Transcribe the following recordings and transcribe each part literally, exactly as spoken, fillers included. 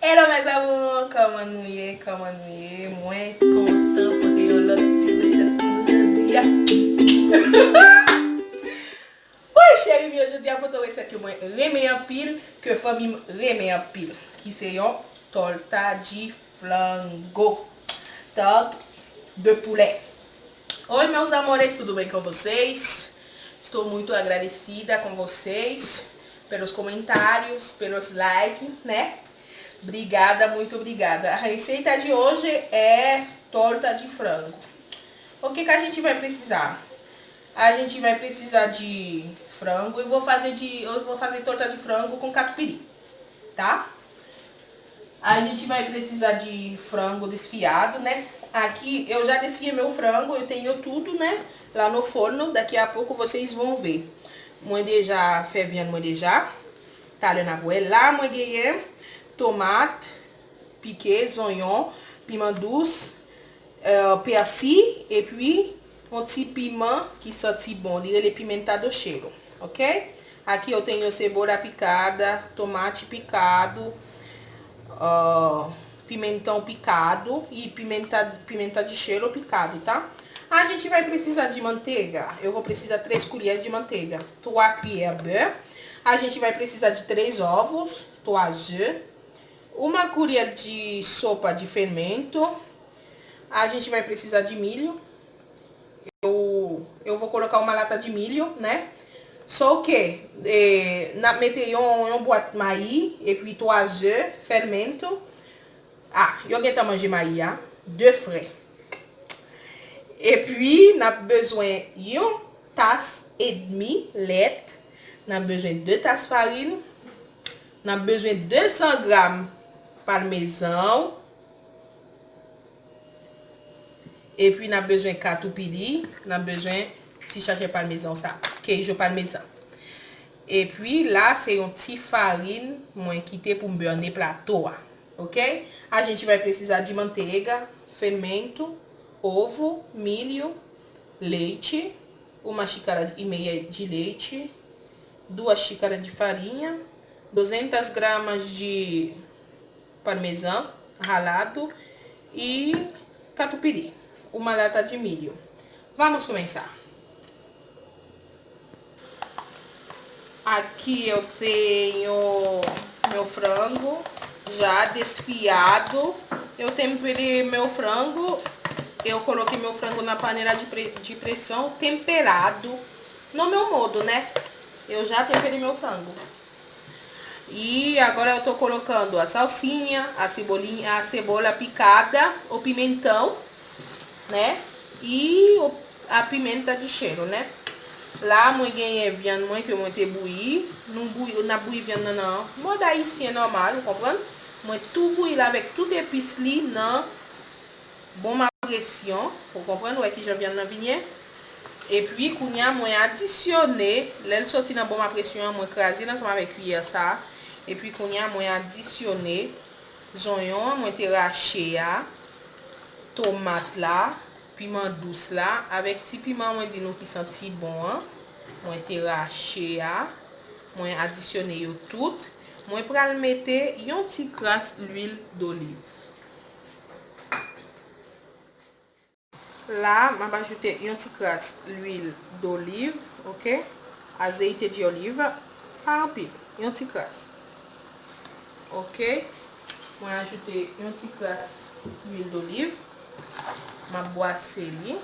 Hello mes amours, kòman nou ye? Kòman nou ye? Mwen kontan pote yon lòt ti resèt pou nou jodi a. Wi, cheri m yo, jodi a pote yon resèt ke mwen renmen anpil, ke fanmi m renmen anpil, ki se yon torta de frango. Tarte de poulet. Oi, meus amores, tudo bem com vocês? Estou muito agradecida com vocês pelos comentários, pelos likes, né? Obrigada, muito obrigada. A receita de hoje é torta de frango. O que que a gente vai precisar? A gente vai precisar de frango. Eu vou fazer de, eu vou fazer torta de frango com catupiry, tá? A gente vai precisar de frango desfiado, né? Aqui eu já desfiei meu frango, eu tenho tudo, né? Lá no forno, daqui a pouco vocês vão ver. Mwen deja fè vyann mwen deja. Talè n ap wè. La mwen genyen tomat pike, zonyon, piman dous, euh, pèsi, epi yon ti piman ki santi bon. Li rele pimenta do cheiro, ok? Aqui eu tenho cebola picada, tomate picado, ah, pimentão picado e pimenta, pimenta de cheiro picado, tá? A gente vai precisar de manteiga. Eu vou precisar três colheres de manteiga. Trois cuillères beurre. A gente vai precisar de três ovos, trois œufs. Uma colher de sopa de fermento. A gente vai precisar de milho. Eu, eu vou colocar uma lata de milho, né? Só que, eh, n ap mete yon, yon bwat mayi, epi twa ze, fèmento. Ah, yo gentan manje mayi a, de frè. Epi, n ap bezwen yon tas edmi lèt, n ap bezwen de tas farin, n ap bezwen de san gram palmezan, epi n ap bezwen katoupili, n ap bezwen ti chachè palmezan sa, queijo parmesão. Epi la, se yon ti farin mwen kite pou m bène plato a. Ok? A gente vai precisar de manteiga, fermento, ovo, milho, leite, uma xícara e meia de leite, duas xícaras de farinha, duzentas gramas de parmesão ralado e catupiry, uma lata de milho. Vamos começar. Aqui eu tenho meu frango já desfiado. Eu temperei meu frango. Eu coloquei meu frango na panela de, pre- de pressão temperado. No meu modo, né? Eu já temperei meu frango. E agora eu tô colocando a salsinha, a cebolinha, a cebola picada, o pimentão, né? E o, a pimenta de cheiro, né? La, mwen genyen vyann mwen ke mwen te bouyi. Nou bouyi, n ap bouyi vyann nan nan mòd ayisyen nòmal, ou konprann? Mwen tou bouyi l avèk tout epis li nan bon mapresyon, ou konprann, ou wè kijan vyann nan vin ye. Epi, kounye a, mwen adisyone, lè l soti nan bon mapresyon an, mwen kraze l ansanm avèk kiyè sa a. Epi, kounye a, mwen adisyone zonyon an, mwen te rache a, tomat la, piman dous la, avèk ti piman mwen di nou ki santi bon an, mwen te rache a, mwen adisyone yo tout. Mwen pral mete yon ti kras lwil doliv. La, m ap ajoute yon ti kras lwil doliv, ok? Azeite de oliva, pa anpil, yon ti kras. Ok? Mwen ajoute yon ti kras lwil doliv. M ap bwase li.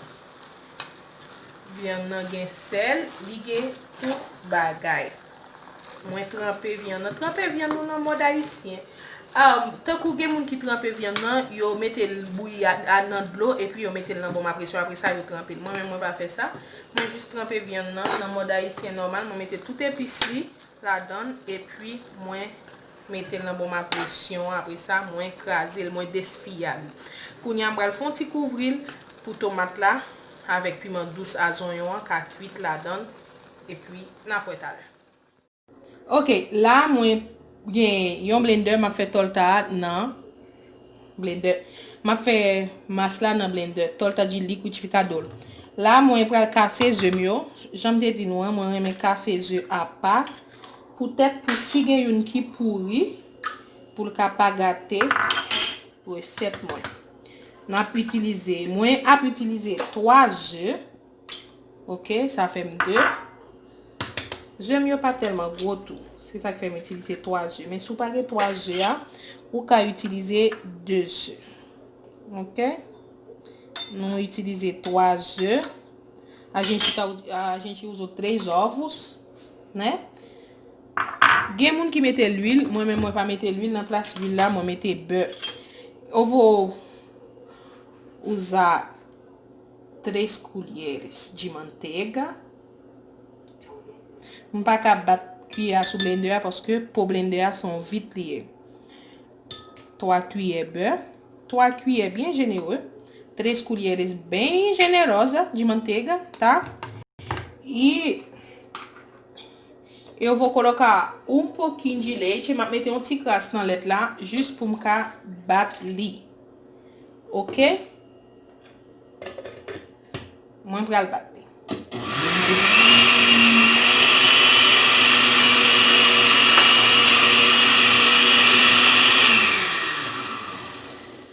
Vyann nan gen sèl, li gen tout bagay. Mwen tranpe vyann nan. Tranpe vyann nou nan mòd ayisyen. Am, tankou gen moun ki tranpe vyann nan, yo mete l bouyi a, a nan dlo, epi yo mete l nan bon mapresyon. Apre sa, yo tranpe l. Mwen menm, mwen pa fè sa. Mwen jis tranpe vyann nan, nan mòd ayisyen nòmal. Mwen mete tout epis li ladan l, epi mwen mete l nan bon mapresyon. Apre sa, mwen kraze l, mwen desfiya l. Kounye a, m pral fè yon ti kouvri l pou tomat la, avèk piman dous a zonyon an, ka kwit ladan l, epi n ap wè talè. Ok, la mwen gen yon blender, m ap fè tòlta a nan blender. M ap fè mas la nan blender, tòlta de liquidificador. La mwen pral kase ze m yo. Jan m te di nou an, mwen renmen kase ze apa. Poutèt pou si gen youn ki pouri, pou l ka pa gate resèt mwen. N ap itilize, mwen ap itilize twa ze. Ok, sa fè m de. Ze m yo pa tèlman gwo tou. Se sa k fè m itilize twa ze. Men si w pa gen twa ze a, ou ka itilize de ze. Ok? Nou itilize twa ze. A gente, tá, a gente usa três ovos, né? Gen moun ki mete lwil, mwen menm mwen pa mete lwil, nan plas lwil la, mwen mete bè. Eu vou usar três colheres de manteiga. M pa ka bat kiyè a sou blender a paske po blender a se yon vit li ye. Twa kiyè bè, twa kiyè byen jenere, três colheres bem generosa de manteiga, tá? E eu vou colocar um pouquinho de leite, m ap mete yon ti kras nan lèt la, jis pou m ka bat li. Ok? Mwen pral bat li.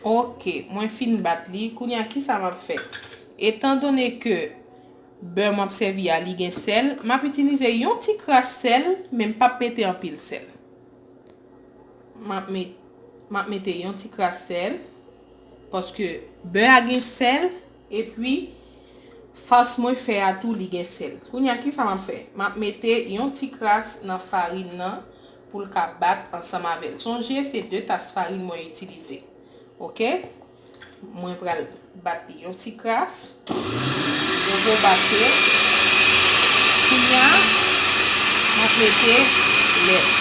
Ok, mwen fin bat li. Kounye a, kisa m ap fè? Etandone ke bè m ap sèvi a, li gen sèl, m ap itilize yon ti kras sèl, men m p ap mete anpil sèl. M ap met-, m ap mete yon ti kras sèl, paske bè a gen sèl, epi fas mwen fè a tou, li gen sèl. Kounye a, kisa m ap fè? M ap mete yon ti kras nan farin nan pou l ka bat ansanm avè l. Sonje, se de tas farin mwen itilize. Ok? Mwen pral bat li yon ti kras. Yo vo bate. Kounye a, m ap mete lèt.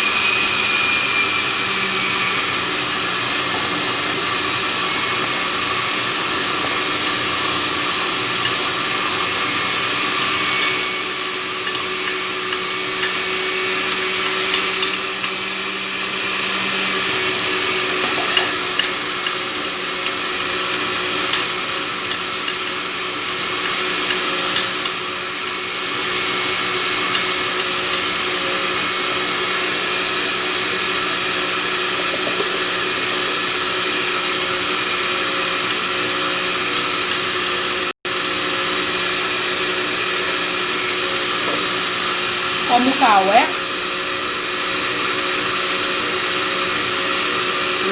Kòm ou ka wè,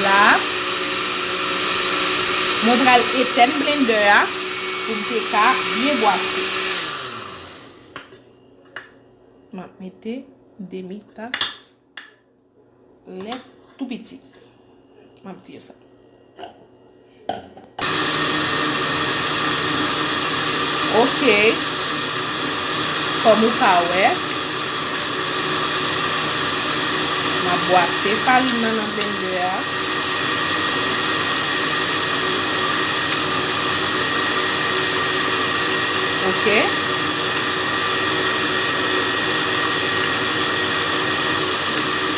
la, mwen pral etèn blender a pou m te ka byen bwase. M ap mete demi tas lèt tou piti. M ap di yo sa. Ok. Kòm ou ka wè, m ap bwase farin nan nan blender a. Ok.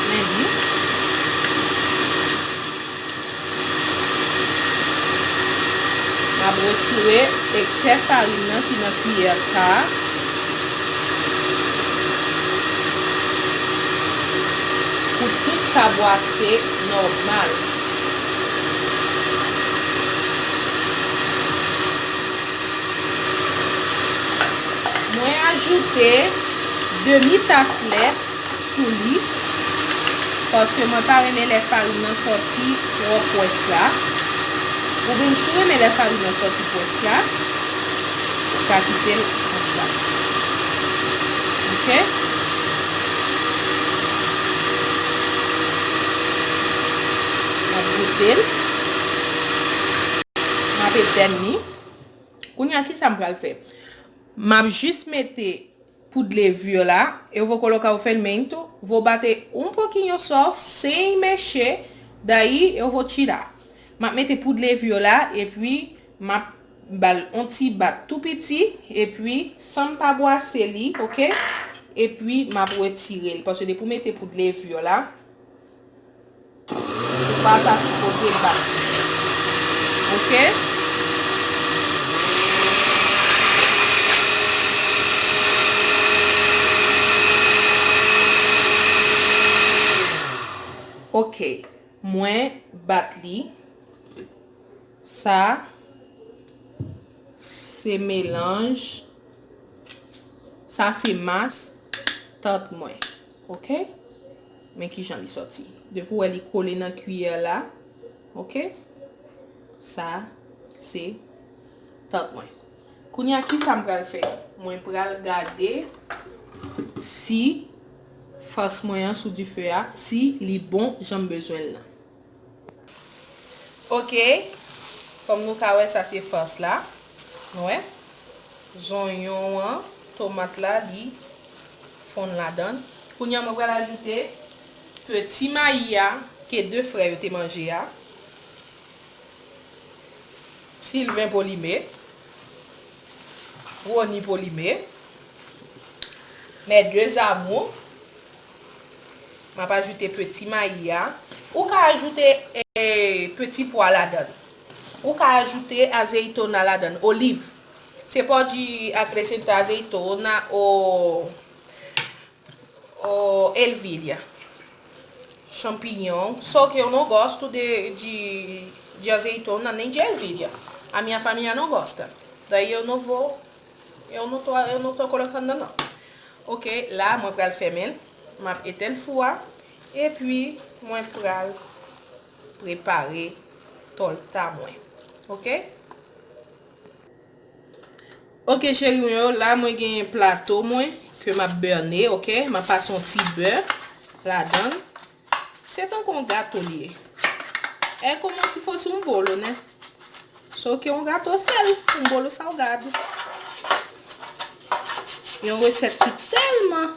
Men di. M ap retire eksè farin nan ki nan kiyè sa a. Pou tout ka bwase nòmal. Mwen ajoute demi tas lèt sou li, paske mwen pa renmen lè farin nan sòti twò pwès la. Oubyen si w renmen lè farin nan sòti pwès la, ou ka kite l konsa. Ok? M ap goute l. M ap etèn li. Kounye a, kisa m pral fè? M ap jis mete poud levure lá, eu vou colocar o fermento, vou bater um pouquinho só, sem mexer, daí eu vou tirar. M ap mete poud levure la, epi m ap ba l on ti bat tou piti, epi san m pa bwase li, ok? Epi m ap retire l, paske depi w mete poud levure la, ou pa ta sipoze bat. Ok? Ok. Mwen bat li. Sa se melanj. Sa se mas tart mwen. Oke? Men kijan li sòti. Depi w wè li kole nan kiyè la. Oke? Sa se tart mwen. Kounye a, kisa m pral fè? Mwen pral gade si fas mwen an sou dife a, si li bon jan m bezwen l lan. Oke, kòm nou ka wè, sa se fas la. Nou wè? Zonyon an, tomat la, li fonn ladan l. Kounye a, mwen pral ajoute peti mayi a ke de frè yo te manje a. Sylvain Polymé, Rony Polymé, mes deux amours. M ap ajoute peti mayi a. Ou ka ajoute, eh, peti pwa ladan l. Ou ka ajoute azeytona ladan l, oliv. Você pode acrescentar azeitona ou, ou ervilha. Champignon. Só que eu não gosto de, de, de azeitona nem de ervilha. A minha família não gosta. Daí eu não vou, eu não tô, eu não tô colocando não. Ok, la, mwen pral fèmen l. M ap etenn fou a. Epi, mwen pral prepare tòlta mwen. Ok? Ok, cheri mwen yo, la mwen gen plato mwen ke m ap bène, ok? M ap pase yon ti bè ladan l. Se tankou yon gato li ye. É como se fosse um bolo, né? Só que é um gato sel, um bolo salgado. Yon resèt ki tèlman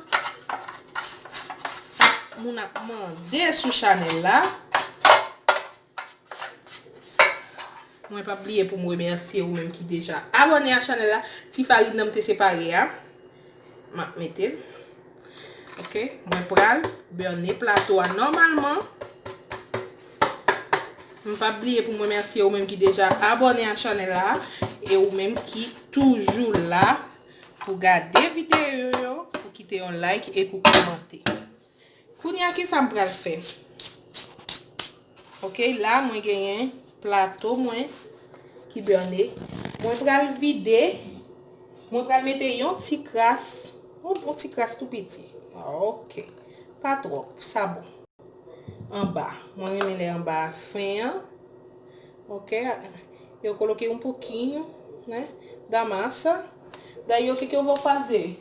moun ap mande sou chanèl la. Mwen p ap bliye pou m remèsye ou menm ki deja abòne a chanèl la. Ti farin nan m te separe a. M ap mete l. Ok, mwen pral bène plato a nòmalman. M p ap bliye pou m remèsye ou menm ki deja abòne a chanèl la. E ou menm ki toujou la pou gade videyo yo, pou kite yon like e pou kòmante. Kounye a, kisa m pral fè? Ok, la, mwen genyen plato mwen ki bène. Mwen pral vide. Mwen pral mete yon ti kras. Yon, yon ti kras tou piti. Ok. Pa twòp. Sa bon. Anba. Mwen renmen lè anba a fen an. Ok. Eu coloquei um pouquinho, né, da massa. Daí, o que que eu vou fazer?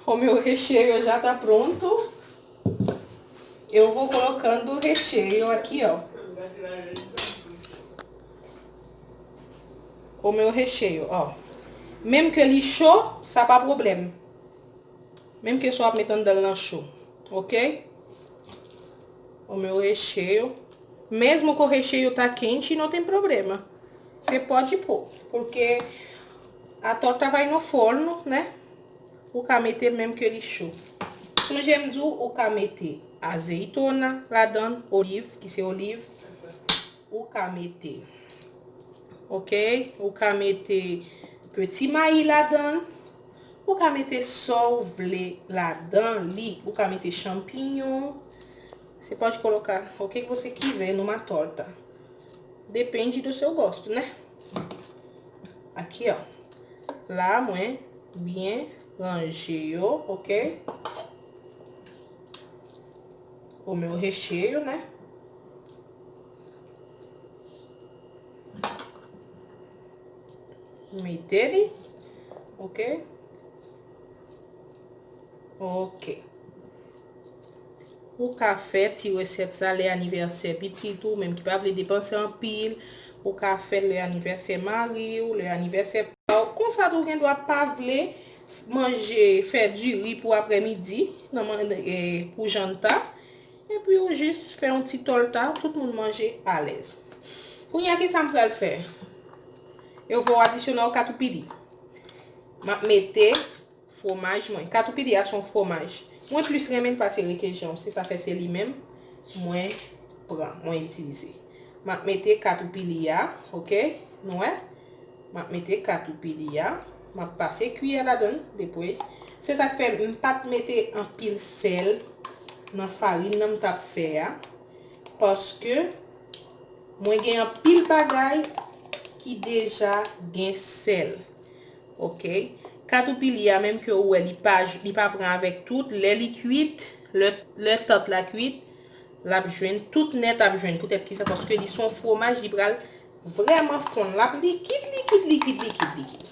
O meu recheio já tá pronto. Eu vou colocando o recheio aqui, ó. O meu recheio, ó. Menm ke li cho, sa pa pwoblèm. Menm ke sa w ap met anndan l lan cho. Ok? O meu recheio. Mesmo com o recheio tá quente, não tem problema. Você pode pôr, porque a torta vai no forno, né? Ou ka mete l menm ke li cho. Sonje m di w, ou ka mete azeytona ladan l, oliv, ki se oliv. Ou ka mete, ok? Ou ka mete peti mayi ladan l. Ou ka mete sa w vle ladan li. Ou ka mete champignon. Você pode colocar o que que você quiser numa torta. Depende do seu gosto, né? Aqui, ó. La, mwen byen ranje yo, ok? O meu recheio, né? Mete li. Ok? Ok. Ou ka fè ti resèt sa lè anivèsè pitit ou, menm ki pa vle depanse anpil. Ou ka fè l lè anivèsè mari w, lè anivèsè pa w. Konsa tou, ou gen dwa pa vle manje, fè diri pou aprèmidi, nan man-, e, pou janta. Epi ou jis fè yon ti tòlta, tout moun manje alèz. Kounye a, kisa m pral fè? Eu vou adicionar o catupiry. M ap mete fwomaj mwen. Katoupili a se yon fwomaj. Mwen plis renmen l pase rekejan. Se sa fè se li menm mwen pran, mwen itilize. M ap mete katoupili a, ok? Nou wè? M ap mete katoupili a. M ap pase kiyè ladan l, depois Se sa k fè m pa t mete anpil sèl nan farin nan m t ap fè a, paske mwen gen anpil bagay ki deja gen sèl. Oke. Katoupili a menm ke ou wè li pa, li pa pran avèk tout, lè li kwit, lè, lè tant la kwit, l ap jwenn, tout nèt ap jwenn. Poutèt ki sa? Paske li se yon fwomaj, li pral vrèman fonn. L ap likid, likid, likid, likid, likid.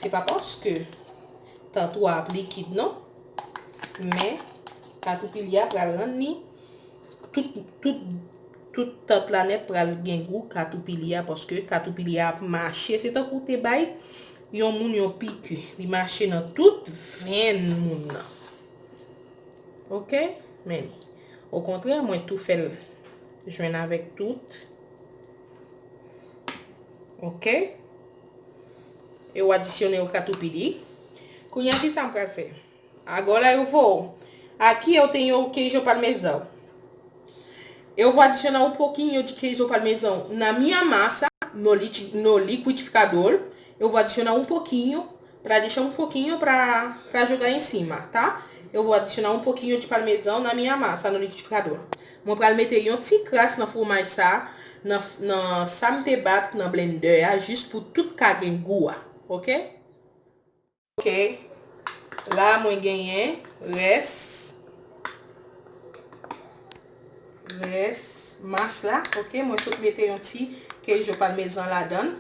Se pa paske tant ou a ap likid, non. Men, katoupili a pral rann li, tout, tout, tout tant la nèt pral gen gou katoupili a, paske katoupili a ap mache. Se tankou te bay yon moun yon piki. Li mache nan tout venn moun nan. Oke? Men li. Okontrè, mwen tou fè l jwenn avèk tout. Oke? E w adisyone yon katoupili. Kounye a, ki sa m pral fè? Agora eu vou. Aqui eu tenho o queijo parmesão. Eu vou adicionar um pouquinho de queijo parmesão na minha massa, no, li- no liquidificador. Eu vou adicionar um pouquinho, para deixar um pouquinho para para jogar em cima, tá? Eu vou adicionar um pouquinho de parmesão na minha massa, no liquidificador. Mwen pral mete yon ti kras nan fwomaj sa, nan, nan sa m te bat nan blender a, jis pou tout ka gen gou a, oke? Oke. La mwen genyen rès, rès mas la, oke? Mwen sot mete yon ti queijo parmesão ladan.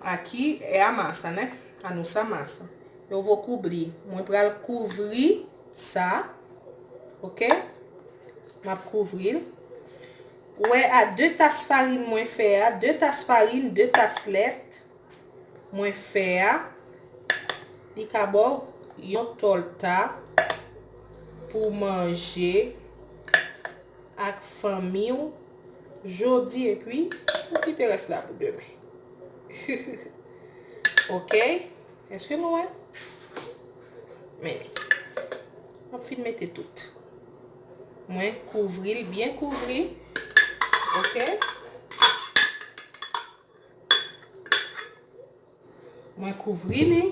Aqui é a massa, né? A nossa massa. Eu vou cobrir. Mwen pral kouvri sa. Oke? M ap kouvri l. Ou wè a de tas farin mwen fè a, de tas farin, de tas lèt mwen fè a, li ka ba w yon tòlta pou manje ak fanmi w jodi, epi ou kite rès la pou demen. Oke? Èske nou wè? Men li. M ap fin mete tout. Mwen kouvri l, byen kouvri. Oke? Mwen kouvri li.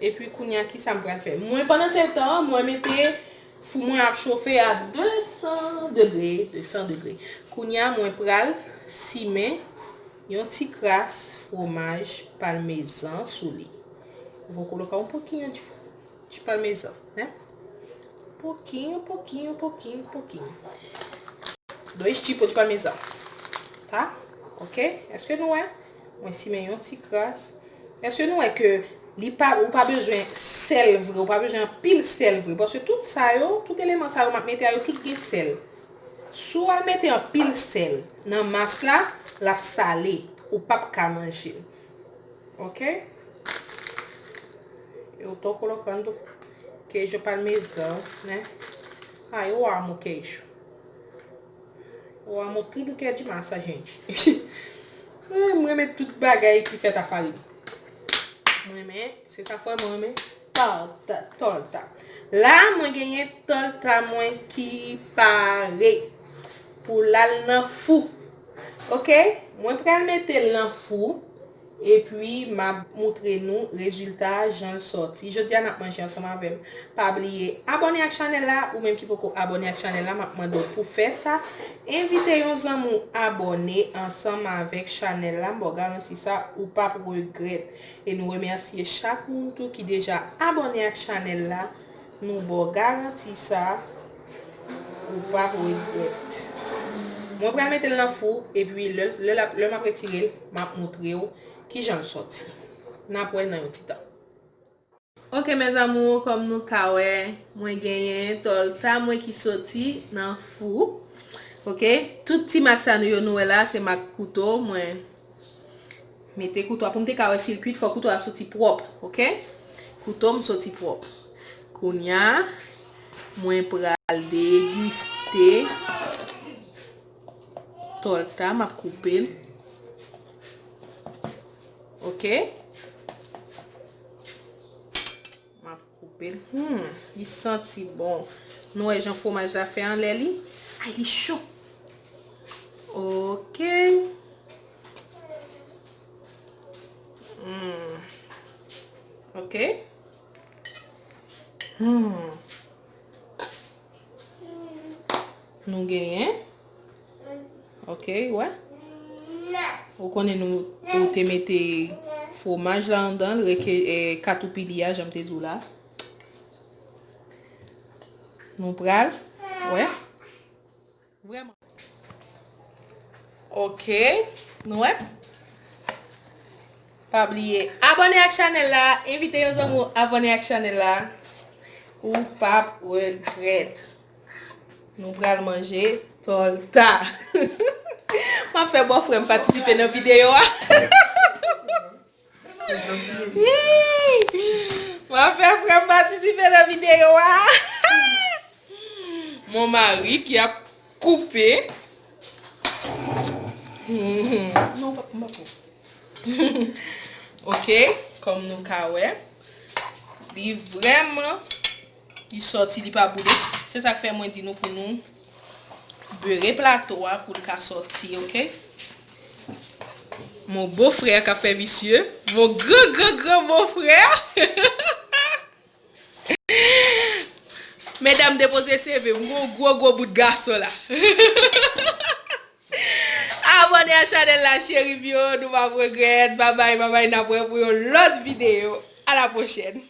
Epi kounye a, ki sa m pral fè? Mwen, pandan se tan, mwen mete fou mwen ap chofe a de san degre, de san degre. Kounye a, mwen pral simen yon ti kras fwomaj palmezan sou li. Vou koloka un pouquinho de, de parmesão, né? Pouquinho, pouquinho, pouquinho, pouquinho. Dois tipos de parmesão, tá? Ok? Èske nou wè? Mwen simen yon ti kras. Èske nou wè ke li pa, ou pa bezwen sèl vre, ou pa bezwen anpil sèl vre? Paske tout sa yo, tout eleman sa yo m ap mete a yo, tout gen sèl. Si w al mete anpil sèl nan mas la, l ap sale, ou p ap ka manje l. Ok? Eu tô colocando queijo parmesão, né? Ah, eu amo queijo. Eu amo tudo que é de massa, gente. Mwen renmen tout bagay ki fèt a farin. Mwen renmen, se sa fè mwen renmen tòlta, tòlta. La, mwen genyen tòlta mwen ki pare pou l al nan fou. Ok? Mwen pral mete l nan fou. Epi, m ap moutre nou rezilta a, jan l sòti. Jodi a, n ap manje ansanm avè m. Pa bliye abòne ak chanèl la, ou menm ki poko abòne ak chanèl la, m ap mande w pou fè sa. Envite yon zanmi w abòne ansanm avèk chanèl la, m ba w garanti sa, ou p ap regrèt. E nou remèsye chak moun tou ki deja abòne ak chanèl la. Nou ba w garanti sa, ou p ap regrèt. Mwen pral mete l nan fou, epi lè, lè, lè m ap retire l, m ap moutre w kijan l sòti. N ap wè nan yon ti tan. Ok, mes amours, kòm nou ka wè, mwen genyen tòlta mwen ki soti nan fou. Ok, tout ti mak sa nou yo nou wè la, se mak kouto mwen. Mete kouto a pou m te ka wè si l kwit, fò kouto a soti pwòp, ok? Kouto m soti pwòp. Kounye a, mwen pral degiste tòlta, m ap koupe l. Ok? M ap koupe l. Hmm, li santi bon. Nou wè jan fwomaj la fè anlè li? Ay, li cho. Ok. Hmm. Ok. Hmm. Nou genyen. Ok, wè. Ou konnen nou, ou te mete fwomaj la anndan l, reke, eh, katoupili a, jan m te di w la. Nou pral, wè. Vrèman. Ok, nou wè. Pa bliye abòne ak chanèl la, envite yon zanmi w abòne ak chanèl la. Ou p ap regrèt. Nou pral manje tòlta. M ap fè bòfrè m patisipe nan videyo a. Yey! M ap fè frè m patisipe nan videyo a. Mon mari ki ap koupe. Non, pa, pa pou. Ok, kòm nou ka wè, li vrèman, li sòti, li pa boule. Se sa k fè mwen di nou pou nou bere plato a pou l ka sòti, ok? Mon bofrè k ap fè visye. Mon gran, gran, gran bofrè. Medam depoze seve, m gon gwo, gwo bout gason la. Abòne a chanèl la, cheri m yo, nou p ap regrèt. Babay, babay, n ap wè pou yon lòt videyo. A la pwochèn.